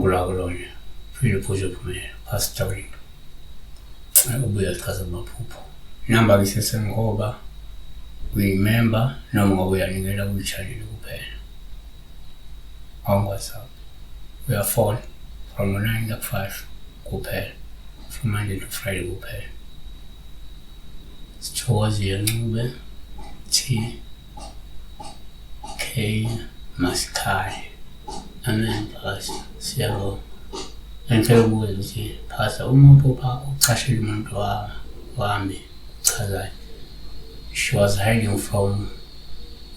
uNkulunkulu akulona phile uphuze uphumelela. Pastor Wimbo. Ubuya sichaza amaphupho. Namba ke sesengoba uyimember noma ngoba uyanikela kwi-channel kuphela. On WhatsApp. Uyafona from 9 to 5 kuphela. From Monday to Friday kuphela. Sithokozile Ncube T K Masikhali. Amen Pastor. Siyabonga. Ngicela ukubuza ukuthi Pastor uma uphupha ucashela umuntu wami uchazani? She was hiding from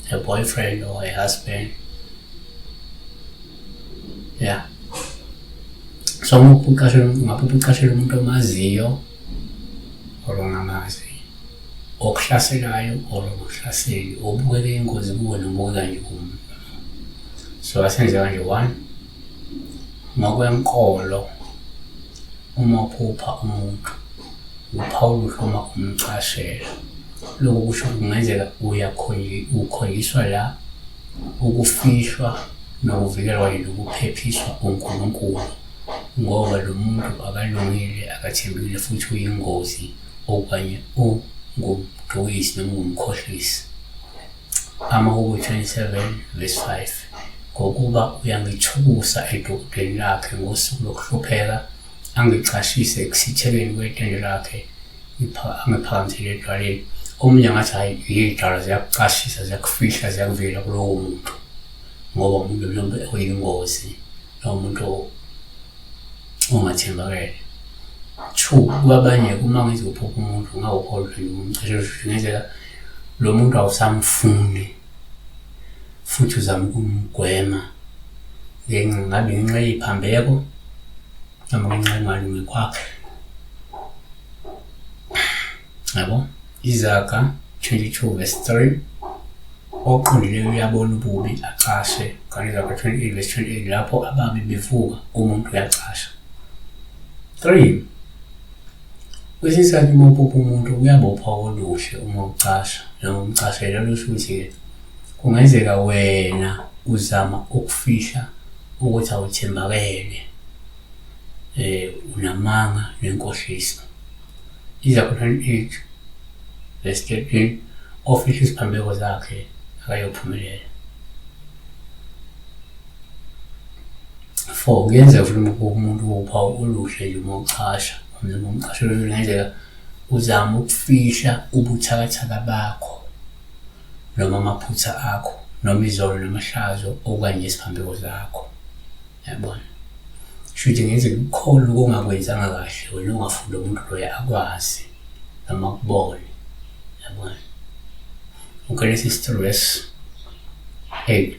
her boyfriend or her husband. Yeah. So uma ucashela ungaphupha ucashela umuntu omaziyo or ongamazi okuhlaselayo or ongakuhlaseli obukeka ingozi kuwe nobukeka nje kumuntu. So asenze kanje one ngokwenkolo uma uphupha umuntu uphawula uma umcashela. Lokhu kusho kungenzeka uyakhonjiswa la ukufihlwa nokuvikelwa kanye nokuphephiswa uNkulunkulu ngoba lo muntu akalungile, akathembekile futhi uyingozi okanye ungumdukisi noma ungumkhohlisi. AmaHubo 27 verse 5 Ngokuba uyangithukusa edokodweni lakhe ngosuku lokuhlupheka, angicashise ekusithekeni kwetende lakhe, angiphakamisele edwaleni. Omunye angathi hhayi iy'dalwa ziyakucashisa, ziyakufihla, ziyakuvikela kulowo muntu ngoba umuntu mhlawumbe oyingozi noma umuntu ongathembakele. Two, kwabanye uma ngenza uphupha umuntu ungawukholwa nje umcashe kungenzeka lo muntu awusamfuni futhi uzama ukumgwema ngenxa ngabe ngenxa yey'phambeko noma ngenxa yokungalungi kwakhe. Yabo? Izaga 22 verse 3 oqondileyo uyabona ububi acashe, kanti Izaga 28 verse 28 lapho ababi bevuka umuntu uyacasha. 3 Kwesinye isikhathi uma uphupha umuntu kuyabopha oluhle uma ucasha noma umcashela lusho ukuthi-ke kungenzeka wena uzama ukufihla ukuthi awuthembakele unamanga nenkohliso. Izaga 28 verse 13 ofihla iziphambeko zakhe akayophumelela. 4 kuyenzeka futhi uma umuntu uphawu oluhle nje uma uchasha noma umqasho kungenzeka uzama ukufihla ubuthakathaka bakho noma amaphutha akho noma izono namahlazo okanye iziphambeko zakho. Yabona? Shuthi ngenzeka kukhona okungakwenzanga kahle wena ongafuni lo muntu loyo akwazi noma akubone. Yabona? UGenesis 3 verse 8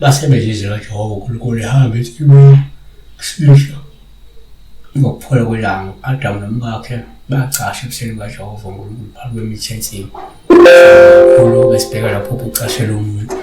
Base bezizwe kaJehova uNkulunkulu ehamba ensimini kusihlwa ngokuphola kwelanga, u-Adamu nomkakhe bacasha ebusweni bukaJehova uNkulunkulu phakathi kwemithi yensimu. Kakhulu besibheka lapho ucashela umuntu.